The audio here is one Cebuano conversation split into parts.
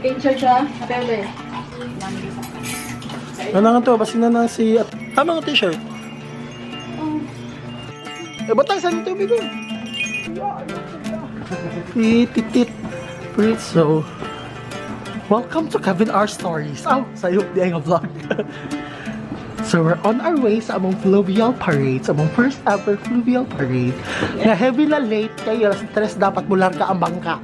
Kay church ha? Apel. Ano nga to? Basta na na si... Tama nga t-shirt. Eh, batang saan yung tubig ko? Ititit. So, welcome to Kevin R. Stories. Oh, sayop di ay nga vlog. So, we're on our way sa among fluvial parade, sa among first ever fluvial parade. Na heavy na late kayo, alas 3 dapat mularga ang bangka.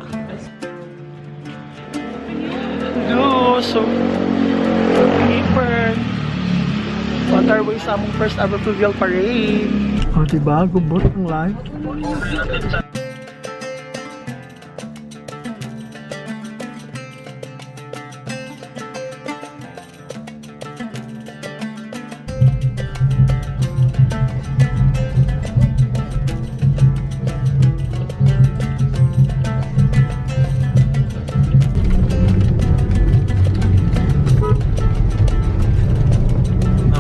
Do, so, Paper. On our way sa among first ever fluvial parade. O, oh, diba? Gubot ang light.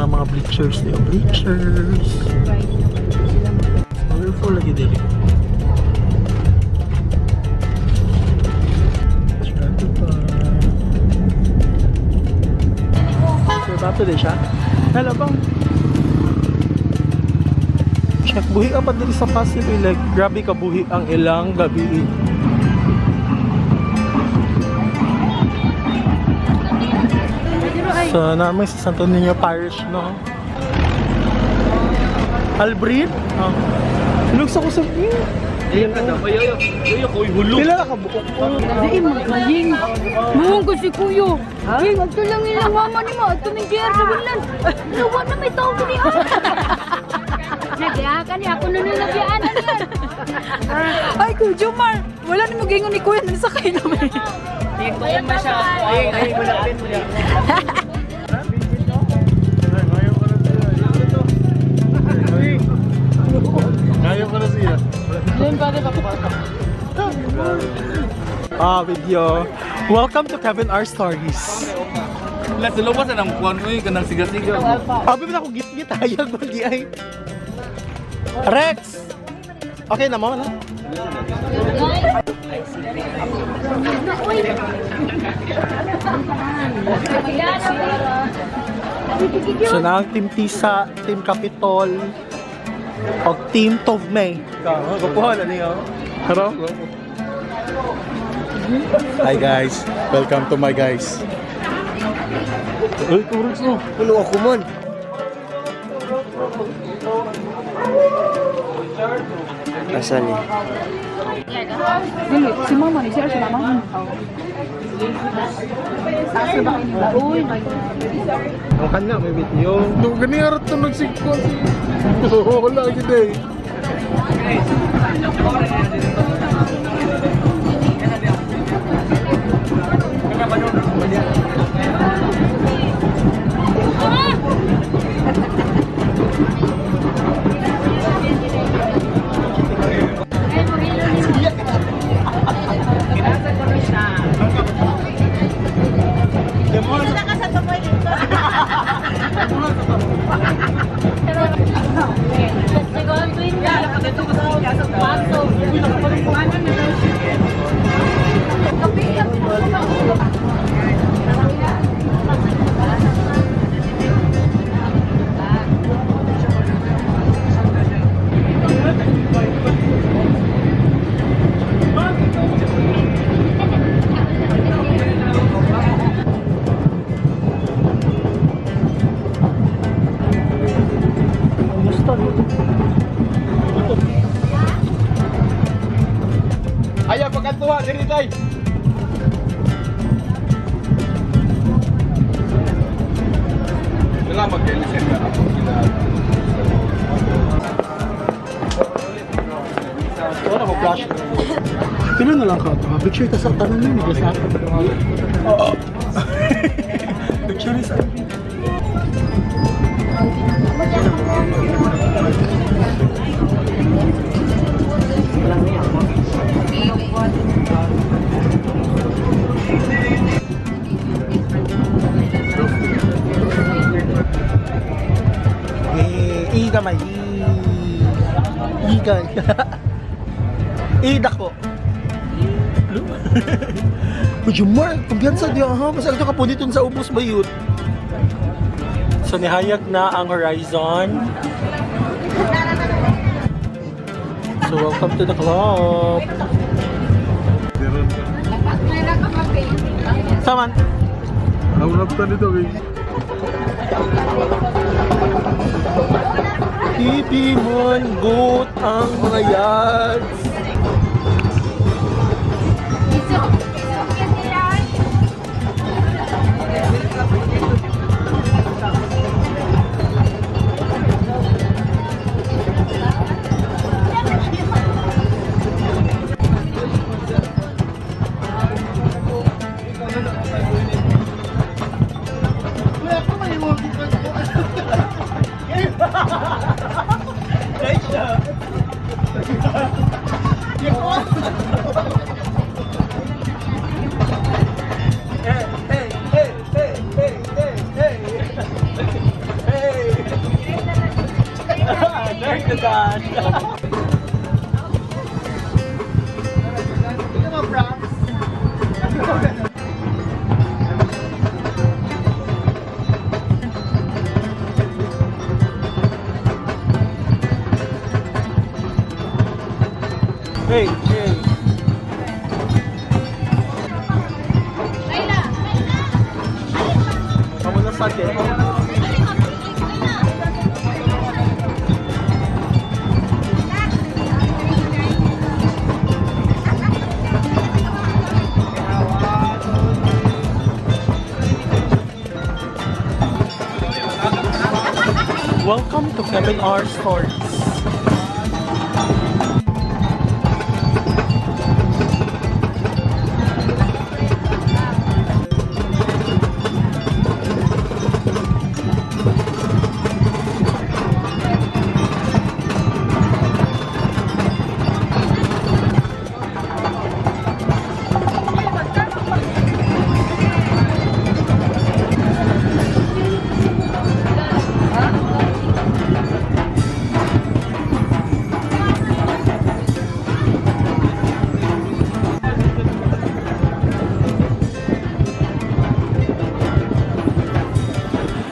Ang mga bleachers niyo. Bleachers. Colorful lagi dili. Sigurado pa. So, bato din siya. Hello, bang. Check, buhi ka pa dili sa Pasig. Eh, like, grabe ka buhi ang ilang gabi. So, namin sa Santo Niño Parish, no? Albrin? Oh. Lugsa ko sa... Pila na ka buok? Di magaying. Muong ko si Kuyo. Ay, adto lang ilang mama ni mo. Adto min JR sa Winland. Nawa na may tao ni ah. Nagya ka ni ako na nalabiyaan na niya. Ay, Kuya Jomar! Wala na mag-ingon ni Kuya. Nasakay naman. Ayaw ko na siya. Ah, video. Welcome to Kevin R. Stories. Las luwas na ng kuan uy kanang siga-siga. Abi mo na akong gitgit hayag mo di ay. Rex. Okay na mo na. So na ang Team Tisa, Team Capitol, o Team Tovme. Kapuhan na niyo. Hello? Hi guys, welcome to my guys. Uy, kurus no. Puno ako man. Asan eh? Dili, si Mama ni siya si Mama. Asa ba kayo nila? Uy, Ang kanya may video. No, gani arat to nagsigko si. Wala gid eh. Gusto no? Ayaw pagkantuha diri tay. Wala mag-elisend ka ako sila. Wala ko flash. Pilo na lang ka to. Picture ta sa tanan ni sa akin. Oo. Picture sa Eh, iga may iga. Ida ko. Uy, Jumar, kumpiyansa diya ha. Basta ito ka po dito sa ubos ba yun? So nihayag na ang horizon. So welcome to the club. Saman. Ang ta nito eh. Pipi mon gut ang mga yads. Hey, hey. Kamu na sa akin. Welcome to Kevin R. Stories.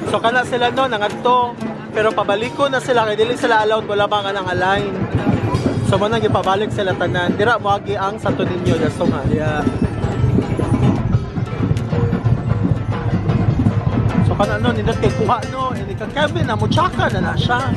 So kana sila no nangadto pero pabalik ko na sila kay dili sila allowed, wala ba ka nang align. So mo nang gipabalik sila tanan. Dira moagi ang Santo Niño dasto nga. Yeah. So kana no nindot kay kuha no ini ka Kevin na mutsaka na na siya.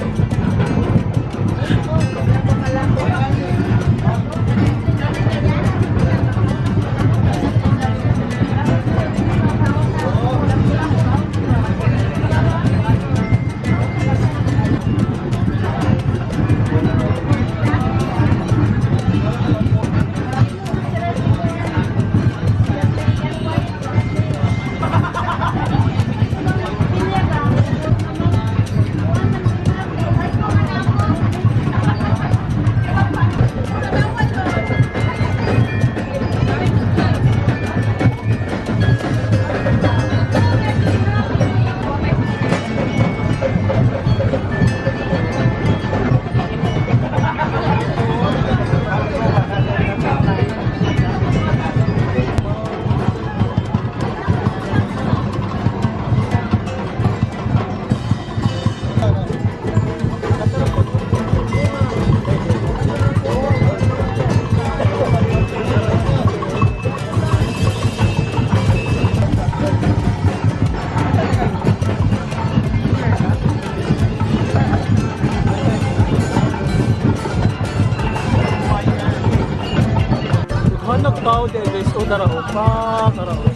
Dughan tao di guys, o dara o pa, dara o.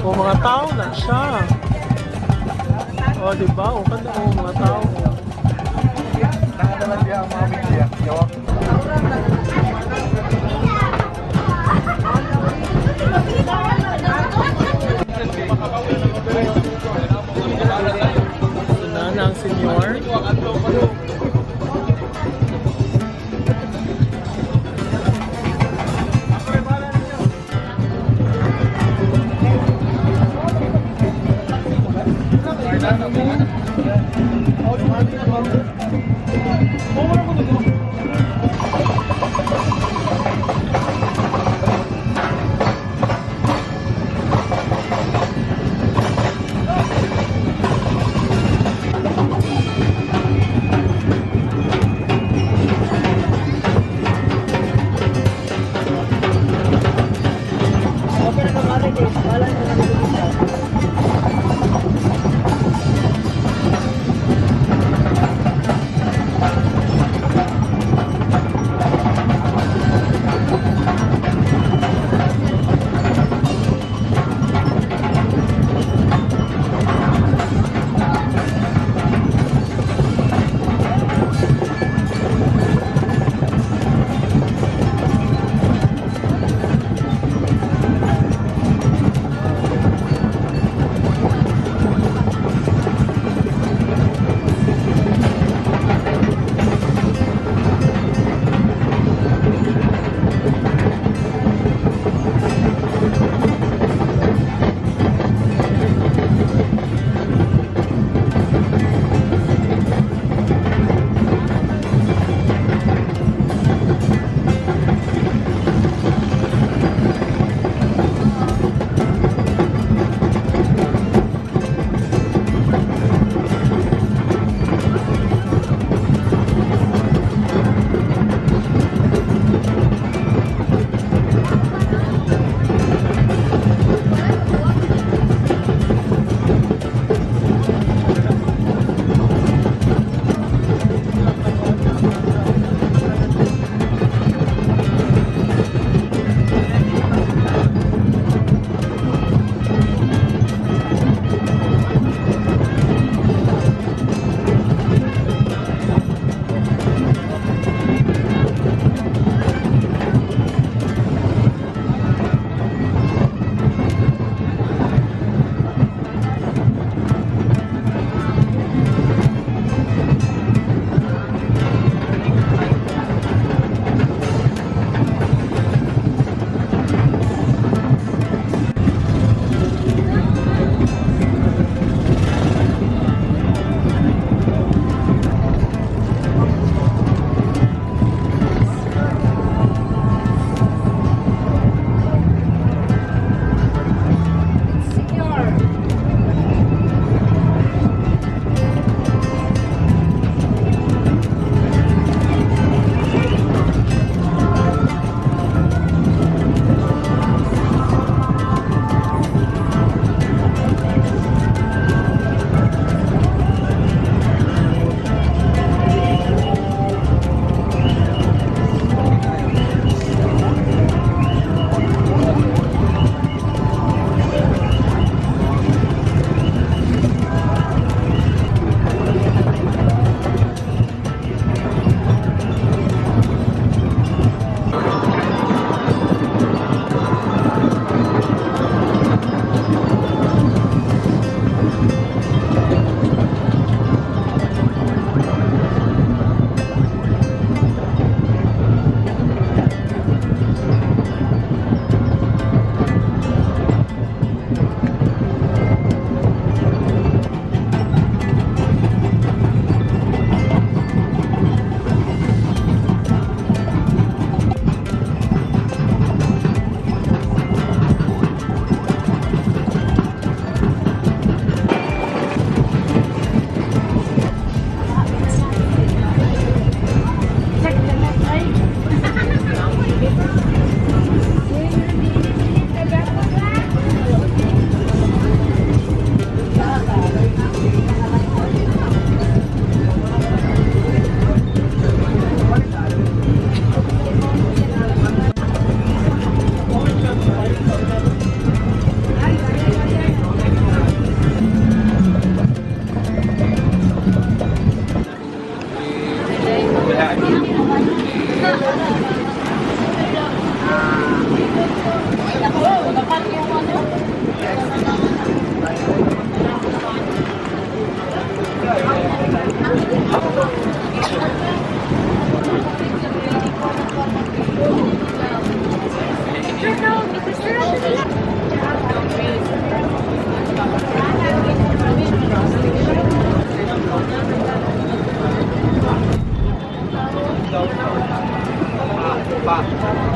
O mga tao na siya. O di ba? O kada o mga tao. Ito na ang senior.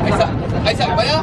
Ay, sa, ay, sa, ba ya?